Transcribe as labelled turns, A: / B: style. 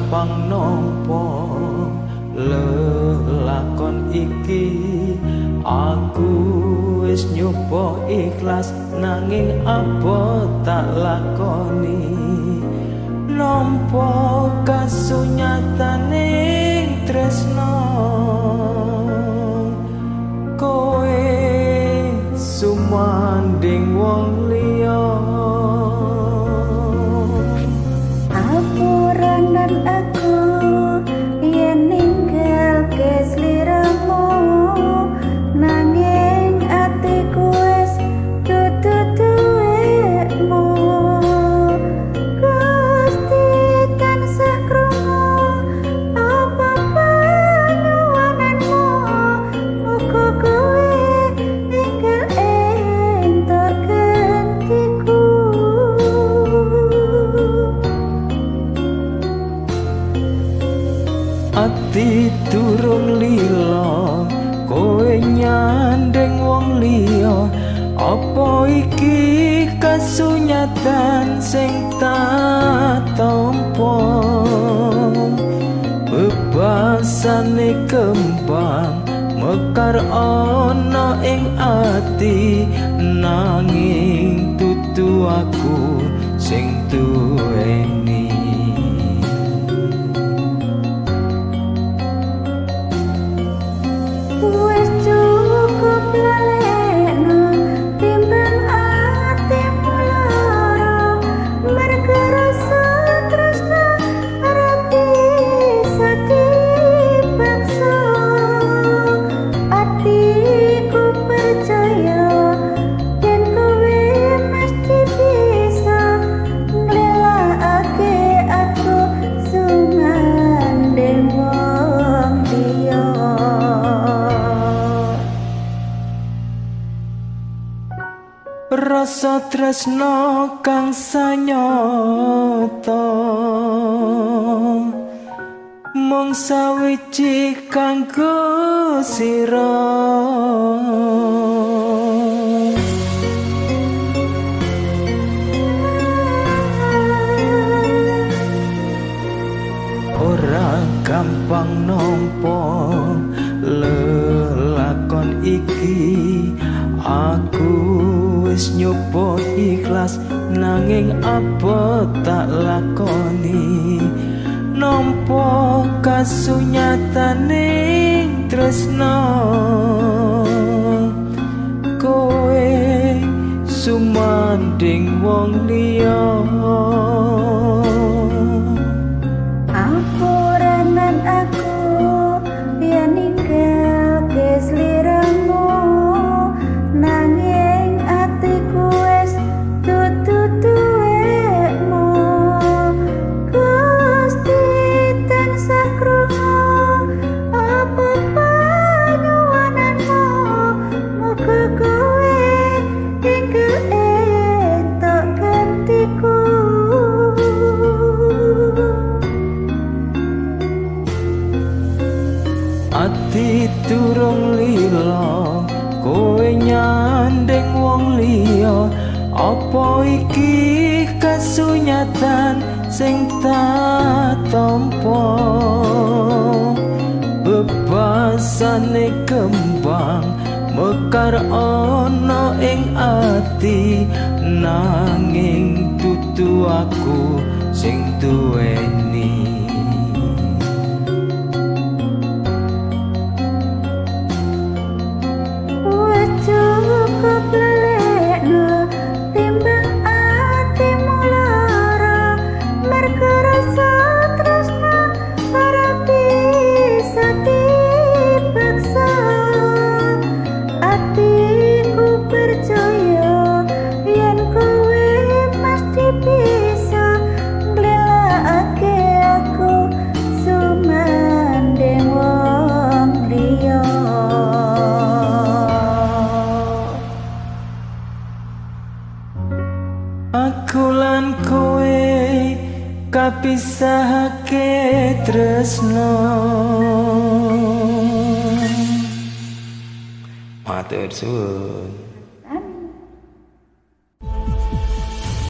A: gampang nampa lelakon iki. Aku wis nyoba ikhlas nanging apa tak lakoni, nampa kasunyatane tresno. Kowe sumanding wong liya.
B: Apuranan aku yen ninggalke sliramu, nanging atiku wis dudu duwekmu. Gusti tansah krungu apa panyuwunanmu, muga kowe ninggal entuk gantiku.
A: Ati durung lila kowe nyandeng wong liya, apa iki kasunyatan sing tak tampa? Bebasane kembang mekar ana ing ati, nanging dudu aku sing duweni.
B: Wis cukup lalekno timbang atimu lara, mergo rasa tresno ora bisa dipaksa. Atiku percaya yen kowe mesti bisa nglelakake aku sumandheng wong liya.
A: Rasa tresno kang sanyata mung sawiji kanggo sira. Ora gampang nampa lelakon iki, aku wis nyoba ikhlas nanging apa tak lakoni, nampa kasunyatane tresno. Kowe sumanding wong liya.
B: Apuranan aku yen ninggalke sliramu, nanging atiku wis dudu duwekmu. Gusti tansah krungu apa panyuwunanmu, muga kowe enggal entuk gantiku.
A: Ati durung lila kowe nyandeng wong liya, apa iki kasunyatan sing tak tampa? Bebasane kembang mekar ana ing ati, nanging dudu aku sing duweni.
B: Wis cukup lalekno timbang atimu lara, mergo rasa tresno ora bisa dipaksa. Atiku percaya yen kowe mesti bisa nglelakake aku sumandheng wong liya.
A: Aku lan kowe kapisahake tresno. Matur suwun.